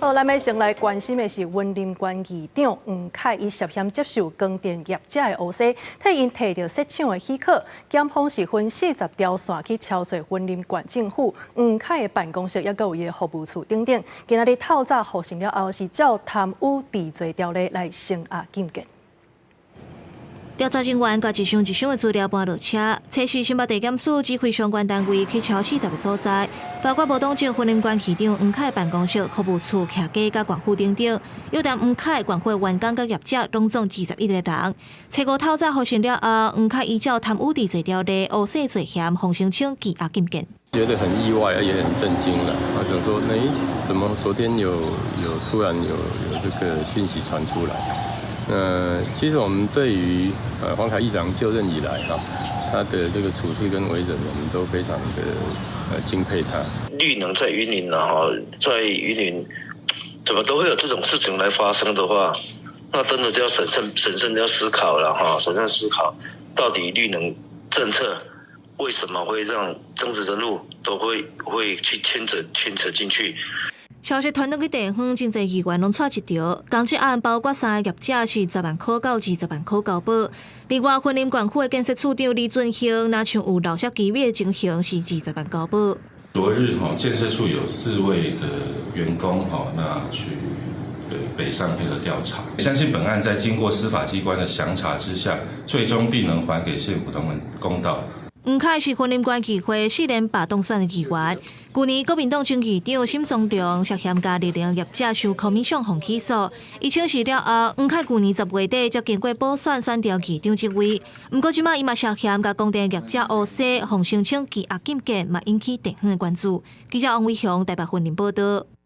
好，咱欲先來關心的是雲林縣議長黃凱，伊涉嫌接受光電業者的烏紗，替𪜶提著設廠的許可，檢方是分40條線去抄揣雲林縣政府黃凱的辦公室，抑閣有伊的服務處等等。今仔日透早予訊了後，是照貪污治罪條例來聲押禁見。調查人員共一箱一箱的資料搬落車，測試新北地檢署指揮相關單位去抄40個所在，包括無黨籍雲林縣議長黃凱辦公室、服務處、徛家佮縣府等等。約談黃凱縣府員工佮業者，攏總21個人。初五透早予訊了後，黃凱依照貪污治罪條例，烏紗罪嫌，予聲請羈押禁見。覺得很意外，也很震驚了。我想說，哎，怎麼昨天有突然有這個訊息傳出來？那其實我們對於黃凱議長就任以來哈，他的這個處事跟為人，我們都非常的敬佩他。綠能在雲林啊，哈，在雲林，怎麼都會有這種事情來發生的話，那真的就要審慎審慎要思考了哈，審慎思考到底綠能政策為什麼會讓政治人物都會去牽扯進去。消息傳到去地方，真濟議員攏掣一著。工程案包括三个業者是10萬箍到20萬箍交保。另外，雲林縣府的建設處長李俊興，若像有漏泄機密的情形，是20萬交保。昨日哈，建設處有四位的員工哈，那去北上配合調查。相信本案在經過司法機關的詳查之下，最終必能還給縣府同仁公道。黃凱是雲林縣議會四連罷當選的議員。舊年國民黨前議長沈宗良涉嫌共綠能業者收 commission 予起訴，伊請辭了後，黃凱舊年10月底才經過補選選著議長職位。毋過這擺伊嘛涉嫌共光電業者烏紗，予聲請羈押禁見，嘛引起地方的關注。記者王偉雄台北雲林報道。